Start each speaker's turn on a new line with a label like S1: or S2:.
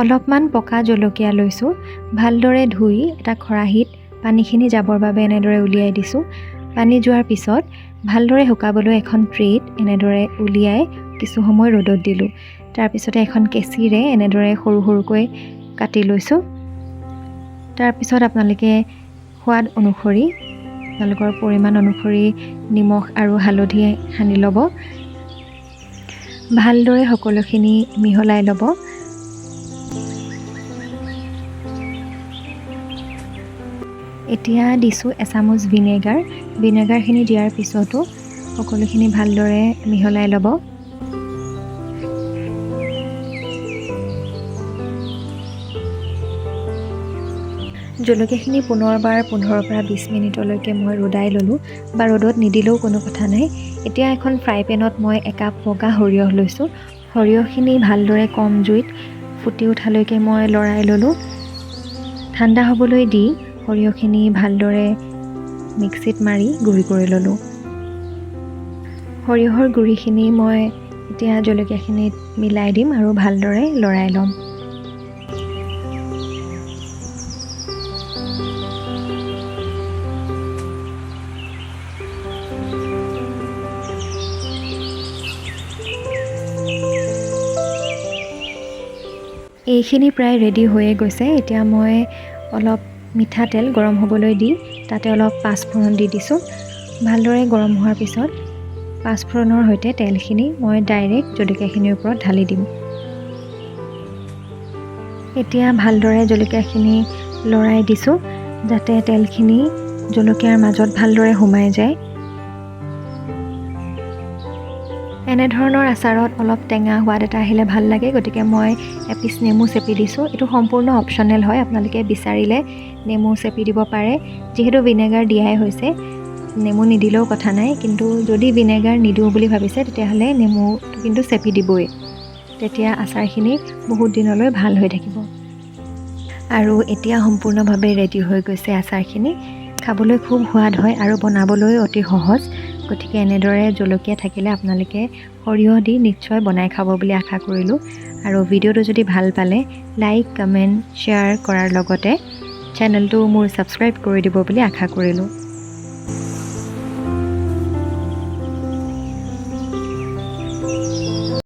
S1: অলপমান পকা জলকীয়া লৈছোঁ। ভালদৰে ধুই এটা খৰাহীত পানীখিনি যাবৰ বাবে এনেদৰে উলিয়াই দিছোঁ। পানী যোৱাৰ পিছত ভালদৰে শুকাবলৈ এখন ট্ৰেত এনেদৰে উলিয়াই কিছু সময় ৰ'দত দিলোঁ। তাৰপিছতে এখন কেঁচিৰে এনেদৰে সৰু সৰুকৈ কাটি লৈছোঁ। তাৰপিছত আপোনালোকে সোৱাদ অনুসৰি, আপোনালোকৰ পৰিমাণ অনুসৰি নিমখ আৰু হালধি সানি ল'ব। ভালদৰে সকলোখিনি মিহলাই ল'ব। এতিয়া দিছোঁ এচামুচ ভিনেগাৰ। ভিনেগাৰখিনি দিয়াৰ পিছতো সকলোখিনি ভালদৰে মিহলাই ল'ব। জলকীয়াখিনি পুনৰবাৰ 15ৰ পৰা 20 মিনিটলৈকে মই ৰ'দাই ল'লোঁ বা ৰ'দত নিদিলেও কোনো কথা নাই। এতিয়া এখন ফ্ৰাই পেনত মই একাপ বগা সৰিয়হ লৈছোঁ। সৰিয়হখিনি ভালদৰে কম জুইত ফুটি উঠালৈকে মই লৰাই ল'লোঁ। ঠাণ্ডা হ'বলৈ দি সৰিয়হখিনি ভালদৰে মিক্সিত মাৰি গুড়ি কৰি ল'লোঁ। সৰিয়হৰ গুড়িখিনি মই এতিয়া জলকীয়াখিনিত মিলাই দিম আৰু ভালদৰে লৰাই ল'ম। এইখিনি প্ৰায় ৰেডি হৈয়ে গৈছে। এতিয়া মই অলপ মিঠাতেল গৰম হ'বলৈ দি তাতে অলপ পাঁচফোৰণ দি দিছোঁ। ভালদৰে গৰম হোৱাৰ পিছত পাঁচফোৰণৰ সৈতে তেলখিনি মই ডাইৰেক্ট জলকীয়াখিনিৰ ওপৰত ঢালি দিম। এতিয়া ভালদৰে জলকীয়াখিনি লৰাই দিছোঁ, যাতে তেলখিনি জলকীয়াৰ মাজত ভালদৰে সোমাই যায়। এনেধৰণৰ আচাৰত অলপ টেঙা সোৱাদ এটা আহিলে ভাল লাগে, গতিকে মই এপিচ নেমু চেপি দিছোঁ। এইটো সম্পূৰ্ণ অপশ্যনেল হয়, আপোনালোকে বিচাৰিলে নেমু চেপি দিব পাৰে। যিহেতু ভিনেগাৰ দিয়াই হৈছে, নেমু নিদিলেও কথা নাই, কিন্তু যদি ভিনেগাৰ নিদিওঁ বুলি ভাবিছে, তেতিয়াহ'লে নেমুটো কিন্তু চেপি দিবই। তেতিয়া আচাৰখিনি বহুত দিনলৈ ভাল হৈ থাকিব। আৰু এতিয়া সম্পূৰ্ণভাৱে ৰেডি হৈ গৈছে আচাৰখিনি। খাবলৈ খুব সোৱাদ হয় আৰু বনাবলৈ অতি সহজ। গতিকে এনেদৰে জলকীয়া থাকিলে আপোনালোকে সৰিয়হ দি নিশ্চয় বনাই খাব বুলি আশা কৰিলোঁ। আৰু ভিডিঅ'টো যদি ভাল পালে লাইক, কমেণ্ট, শ্বেয়াৰ কৰাৰ লগতে চেনেলটো মোৰ ছাবস্ক্ৰাইব কৰি দিব বুলি আশা কৰিলোঁ।